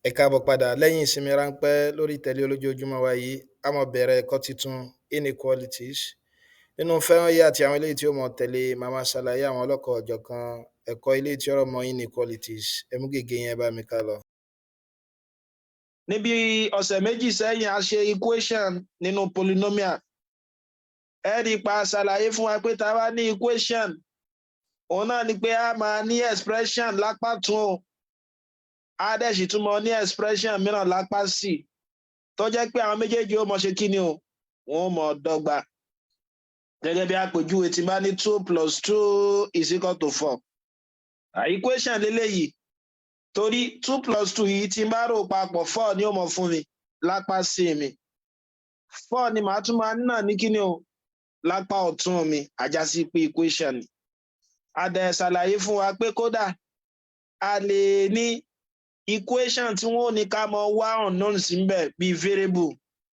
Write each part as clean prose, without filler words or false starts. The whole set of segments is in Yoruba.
Ẹ káàbọ̀ padà lẹ́yìn ìsinmi ráńpẹ́ lórí ìtẹ̀lé olójoojúmọ́ wa yìí. A máa bẹ̀rẹ̀ ẹ̀kọ́ tuntun, inequalities. Nínú fọ́nrán yìí àti àwọn eléyìí tí ó máa tẹ̀lé, màá máa ṣàlàyé àwọn ọlọ́kan-ò-jọ̀kan ẹ̀kọ́ eléyìí tí ó rọ̀ mọ́ inequalities. Ẹ mú gègé yín, ẹ bá mi ká lọ. Níbi ọ̀sẹ̀ 2 sẹ́yìn, a ṣe equation nínú polynomial. Ẹ rí i pa ṣàlàyé fún wa pé tá a bá ní equation, òun náà ni pé a máa ní expression lápá tún o, a dẹ̀ sì tún mọ ní expression mìíràn lápá sí, tó jẹ́ pé àwọn méjèèjì ó mọ ṣe kí ni o, wọ́n ó mọ dọ́gba. Gẹ́gẹ́ bí àpèjúwe, tí bá ní two plus two is equal to four, equation lélẹ́yìí, torí two plus two yìí, tí n bá rò papọ̀, four ni ó mọ fún mi lápá sí mi. Four ni màá tún máa ní náà ní kí ni o, lápá ọ̀tún mi. Á já sí pé equation ni. A dẹ̀ ṣàlàyé fún wa pé kódà a lè ní equation tí wọ́n ò ní ká mọ wá unknown sí ńbẹ̀ bíi variable,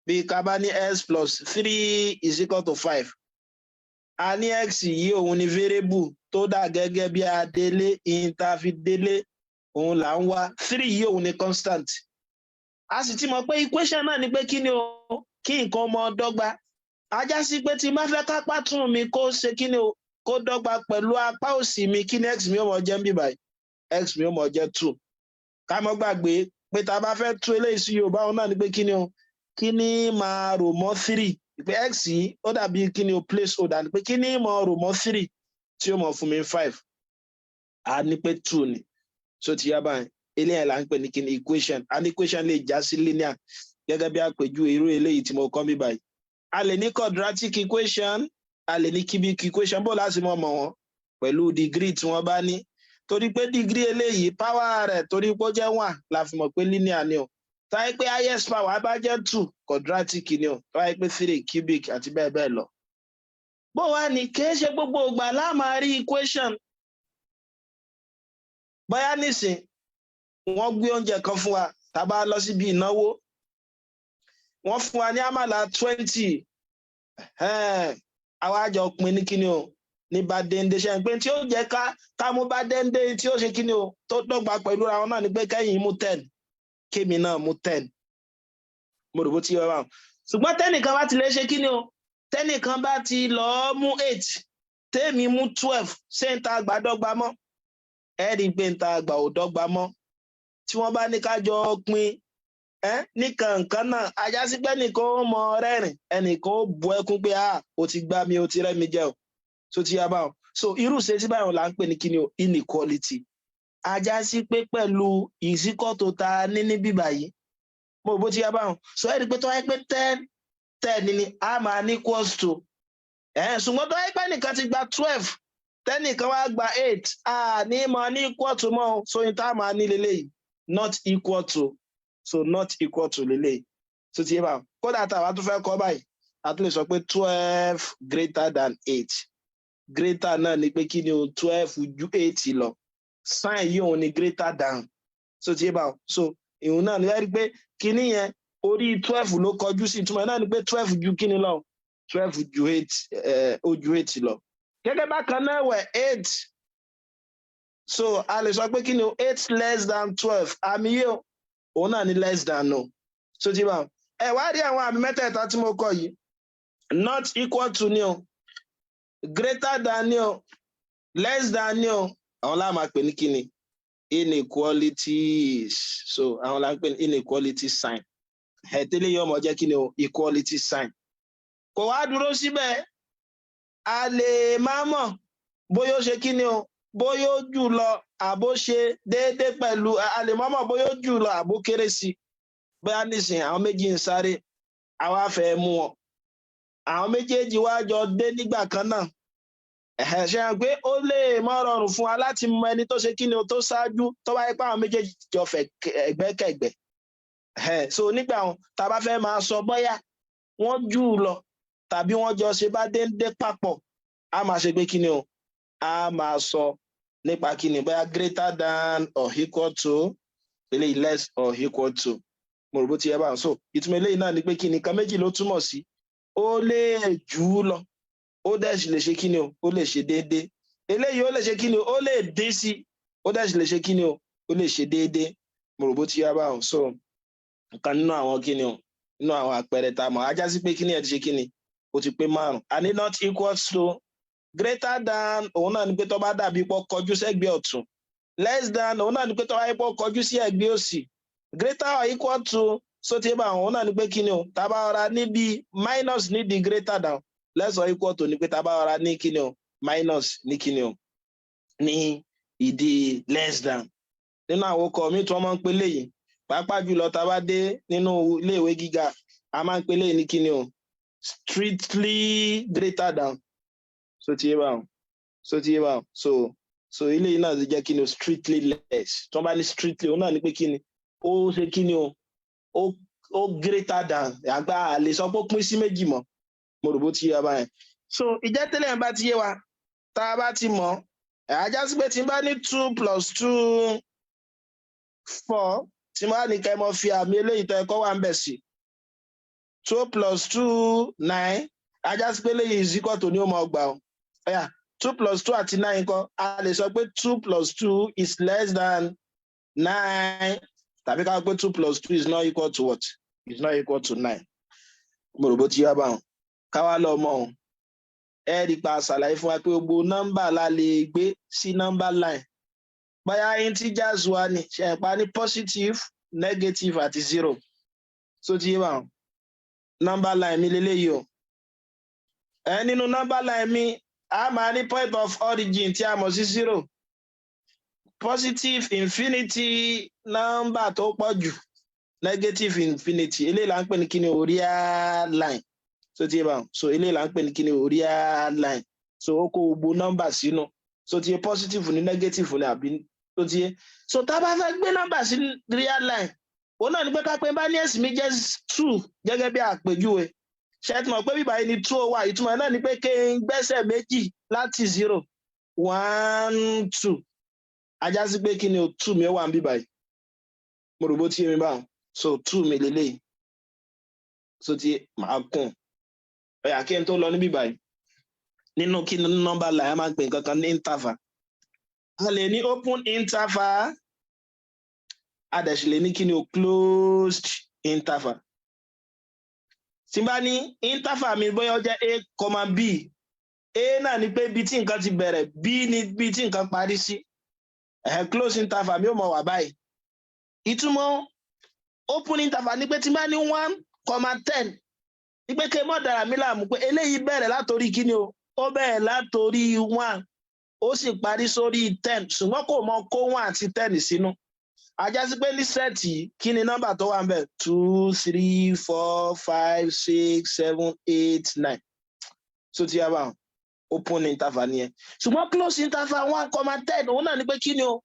bíi ká bá ní x plus three is equal to five. A ní x yìí, òun ni variable tó dà gẹ́gẹ́ bí adélé ìntàfidélé, òun là ń wá. Three yìí, òun ni constant. A sì ti mọ̀ pé equation náà ni pé kí ni o, kí nǹkan mọ dọ́gba. Á já sí pé tí n bá fẹ́ kápá tún mi kó ṣe kí ni o, kó dọ́gba pẹ̀lú apá òsì mi, kí ni x mi ó mọ jẹ́ ń bì báyìí? X mi ó mọ jẹ́ two. Ká mọ́ gbàgbé pé tá a bá fẹ́ tú eléyìí sí Yorùbá, òun náà ni pé kí ni o, kí ni máa rò mọ́ three, pé x yìí ó dàbí kí ni o, place holder ni, pé kí ni máa rò mọ́ three tí ó mọ̀ fún mi five? A ní pé two ni. So ti yá báyìí, eléyìí là ń pè ní kí ni, equation. A ní equation lè já sí linear, gẹ́gẹ́ bí àpèjúwe irú eléyìí tí mo kọ́ bí báyìí. A lè ní quadratic equation, a lè ní cubic equation. Bó láti mọ̀ mọ̀ wọ́n? Pẹ̀lú degree tí wọ́n bá ní, torí pé degree eléyìí, power rẹ̀, torí pé ó jẹ́ one, la fi mọ̀ pé linear ni o. Táyé pé highest power bá jẹ́ two, quadratic ni o. Táyé pé three, cubic, àti bẹ́ẹ̀ bẹ́ẹ̀ lọ. Bó wá ní, kì í ṣe gbogbo ìgbà la máa rí equation. Bóyá nísìn wọ́n gbé oúnjẹ kan fún wa, tá a bá lọ síbi ìnáwó, wọ́n fún wa ní àmàlà 20, àwa jọ pín ní kíni o, ní bá déndé. Ṣe pé tí ó jẹ́ ká mú bá déndé, tí ó ṣe kíni o, tó dọ́gba pẹ̀lú ra wọn náà ni pé kẹ́yìn mú 10, kémi náà mú 10. Mo rò bó ti yọ wá. Ṣùgbọ́n tẹ́nìkan bá ti lè ṣe kíni o, tẹ́nìkan bá ti lọ́ọ́ mú 8, tèmi mú 12, ṣé ń ta àgbà dọ́gba mọ́? Ẹ rí i pé ń ta àgbà ò dọ́gba mọ́. Tí wọ́n bá ní ká jọ pín ẹ nìkan nǹkan náà, á já sí pé ẹnìkan ó mọ rẹ́rìn, ẹnìkan ó bu ẹkún pé, "Ah, o ti gbá mi, o ti rẹ́ mi jẹ o." So ti yá báwọn. So irú ṣe tí báwọn là ń pè ní kíni o, inequality. Á já sí pé pẹ̀lú ìsíkọ́tò ta ní ní bíbà yìí, mo bó ti yá báwọn. So ẹ rí i pé tó wáyé pé 10 10 ni, a máa ní equals to ẹ̀. Ṣùgbọ́n tó wáyé pé ẹnìkan ti gba 12, tẹ́nìkan wá gba 8, a ní mọ ní equal to mọ́. So ní tá a máa ní leléyìí, not equal to. So not equal to leléyìí. So ti yé báwọn. Kódà tá a bá tún fẹ́ kọ́ báyìí, a tún lè sọ pé 12 greater than 8. Greater náà ni pé kí ni o, 12 ju 8 lọ. Sign yìí, òun ni greater than. So ti yé báwọn. So ìhun náà ni ẹ rí pé kíní yẹn, orí 12 ló kọjú sí. Ìtumọ̀ náà ni pé 12 ju kíni lọ? 12 ju 8, ó ju 8 lọ. Gẹ́gẹ́ bákan náà wẹ̀, 8. So a lè sọ pé kí ni o, 8 less than 12. Àmì yìí o, òun náà ni less than o. So ti bá ẹ wá rí àwọn àmì mẹ́tẹ̀ẹ̀ta tí mo kọ yìí, not equal to ni o, greater than ni o, less than ni o, àwọn la máa pè ní kíni, inequalities. So àwọn la ń pè ní inequality sign. Ẹ tẹ́lẹ̀ yóò mọ jẹ́ kíni o, equality sign. Kò wá dúró síbẹ̀. A lè má mọ̀ bóyá ó ṣe kíni o, bóyá ó jù lọ àbó ṣe déédéé pẹ̀lú. A lè má mọ̀ bóyá ó jù lọ àbó kéré sí. Bóyá nísìnyí àwọn méjì ń sáré, àwa fẹ́ mú wọn, àwọn méjèèjì wá jọ dé nígbà kan náà. Ẹ̀hẹ̀, ṣe hàn pé ó lè mọ́ rọrùn fún wa láti mọ ẹni tó ṣe kíni o, tó ṣáájú, tó bá yẹ pé àwọn méjèèjì jọ fẹ̀ ẹ̀gbẹ́kẹ̀gbẹ́. Ẹ̀hẹ̀, so nígbà wọn, tá a bá fẹ́ máa sọ bóyá wọ́n jù lọ tàbí wọ́n jọ ṣe bá déndé papọ̀, a máa ṣe pé kíni o, a máa sọ nípa kíni, bóyá greater than or equal to, eléyìí less or equal to. Mo rò bó ti yẹ báwọn. So ìtumọ̀ eléyìí náà ni pé kíni, nǹkan méjì ló túmọ̀ sí: ó lè jù ú lọ, ó dẹ̀ sì lè ṣe kíni o, ó lè ṣe déédéé. Eléyìí, ó lè ṣe kíni o, ó lè dín sí, ó dẹ̀ sì lè ṣe kíni o, ó lè ṣe déédéé. Mo rò bó ti yá báwọn. So nǹkan nínú àwọn kíni o, nínú àwọn àpẹẹrẹ tá a mọ̀, á já sí pé kíni ẹ̀ ti ṣe kíni, ó ti pé márùn. A ní not equal to, greater than, òun náà ni pé tó bá dàbí pọ́ kọjú sẹ́gbẹ̀ẹ́ ọ̀tún. Less than, òun náà ni pé tó bá yẹ pọ́ kọjú sí ẹ̀gbẹ́ òsì. Greater or equal to, so tí bá òun náà ni pé kíni o, tá a bá rọra níbi minus ní di greater than. Less or equal to ni pé tá a bá rọra ní kíni o, minus ní kíni o, ní ìdí less than. Nínú àwọn ọkọ̀ mi tí wọ́n máa ń pè léyìí, pàápàá jùlọ tá a bá dé nínú iléèwé gíga, a máa ń pè léyìí ní kíni o, strictly greater than. So ti yé báwọn, so ti yé báwọn. So eléyìí náà ti jẹ́ kíni o, strictly less. Tí wọ́n bá ní strictly, òun náà ní pé kíni ó ṣe, kíni o, ó greater than. Àgbà àlè sọ pé ó pín sí méjì mọ́. Mo rò bó ti yé wa báyẹn. So ìjẹ́ tẹ́lẹ̀ yẹn bá ti yé wa, tá a bá ti mọ̀ ẹ̀, á já sí pé tí n bá ní two plus two, four, tí mo bá ní kẹ́ ẹ mọ́ fi àmì eléyìí tó ẹ̀kọ́ wà ń bẹ̀ sí, two plus two, nine, á já sí pé eléyìí is equal to ní ó mọ̀ gbà ó. Ọ̀yà, two plus two àti nine kọ́, a lè sọ pé two plus two is less than nine, tàbí ká pé two plus two is not equal to what? Is not equal to nine. Mo rò bó ti yá báwọn. Ká wá lọ mọ̀ ọ́n, ẹ rí pa ṣàlàyé fún wa pé gbogbo nọ́mbà la lè gbé sí number line. Bóyá integers wa ni ṣe é pa ní positive, negative àti zero. So ti yé báwọn, number line mi leléyìí o. Ẹ nínú number line mi, a máa ní point of origin tí a mọ̀ sí zero, positive infinity, nọ́mbà tó pọ̀ jù, negative infinity. Eléyìí là ń pè ní kíni o, real line. So ti yé báwọn. So eléyìí là ń pè ní kíni o, real line. So ó kó gbogbo nọ́mbà sínú. So ti yé, positive ní, negative ní, àbí tó ti yé? So tá a bá fẹ́ gbé nọ́mbà sí real line, òun náà ní pé ká pé bá ní x mi jẹ́ two gẹ́gẹ́ bí àpèjúwe. Ṣe ti mọ̀ pé bíbá yìí ni two wà? Ìtumọ̀ náà ni pé kí n gbẹ́sẹ̀ méjì láti zero, one, two, á já sí pé kí ni o, two mi ó wà ń bíbá yìí. Mo rò bó tí mi báwọn. So two mi lélẹ́yìí. So ti máa kùn ọ̀yà kí n tó lọ ní bíbá yìí, nínú kí ni number line, a máa ń pè nǹkan kan ní interval. A lè ní open interval, a dẹ̀ sì lè ní kí ni o, closed interval. Tí n bá ní interval mi bóyá ó jẹ́ a comma b, a náà ni pé ibi tí nǹkan ti bẹ̀rẹ̀, b ni ibi tí nǹkan parí sí. Ẹ̀hẹ́, close interval mi ò mọ̀ wà báyìí. Ìtumọ̀ open interval ni pé tí n bá ní one comma 10, ní pé kí n mọ̀ dára mi láàmú pé eléyìí bẹ̀rẹ̀ látòrí kí ni o, ó bẹ̀rẹ̀ látòrí one, ó sì parí sórí 10, ṣùgbọ́n kò mọ kó one àti 10 sínú. Á já sí pé ní set yìí, kí ni nọ́mbà tó wà ń bẹ̀? Two, three, four, five, six, seven, eight, nine. So ti yá báwọn, open interval nìyẹn. Ṣùgbọ́n close interval, one comma 10, òun náà ni pé kí ni o,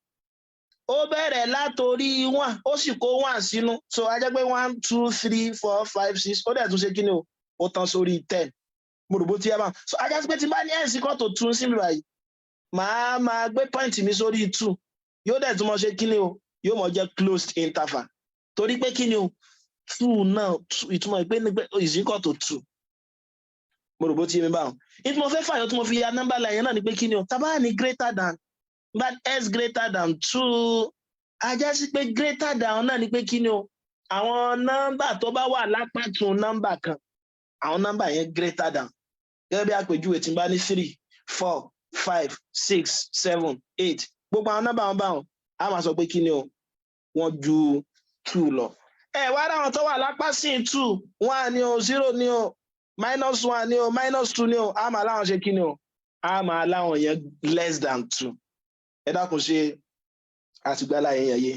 ó bẹ̀rẹ̀ látòrí one, ó sì kó one sínú. So á jẹ́ pé one, two, three, four, five, six, ó dẹ̀ tún ṣe kí ni o, ó tán sórí 10. Mo rò bó ti yá báwọn. So á já sí pé tí n bá ní x equal to two sí mi báyìí, màá máa gbé point mi sórí two, yóò dẹ̀ tún mọ ṣe kí ni o, yóò mọ jẹ́ closed interval, torí pé kí ni o, two náà, ìtumọ̀ ìpè ní pé is equal to two. Mo rò bó ti yé mi báwọn. Ìtumọ̀ mo fẹ́ fàyọ tí mo fi ya number line yẹn náà ni pé kí ni o, tá bá ní greater than, bá x greater than two, á já sí pé greater than náà ni pé kí ni o, àwọn nọ́mbà tó bá wà lápá tún nọ́mbà kan, àwọn nọ́mbà yẹn greater than. Gẹ́gẹ́ bí àpèjúwe, tí n bá ní three, four, five, six, seven, eight, gbogbo àwọn nọ́mbà wọn báwọn, a máa sọ pé kí ni o, wọ́n ju two lọ. Ẹ wá rà, àwọn tó wà lápá sí two, one ni o, zero ni o, minus one ni o, minus two ni o, a máa láwọn ṣe kí ni o, a máa láwọn yẹn less than two. Ẹ dákun, ṣe àtìgbálá yẹn yẹn yé?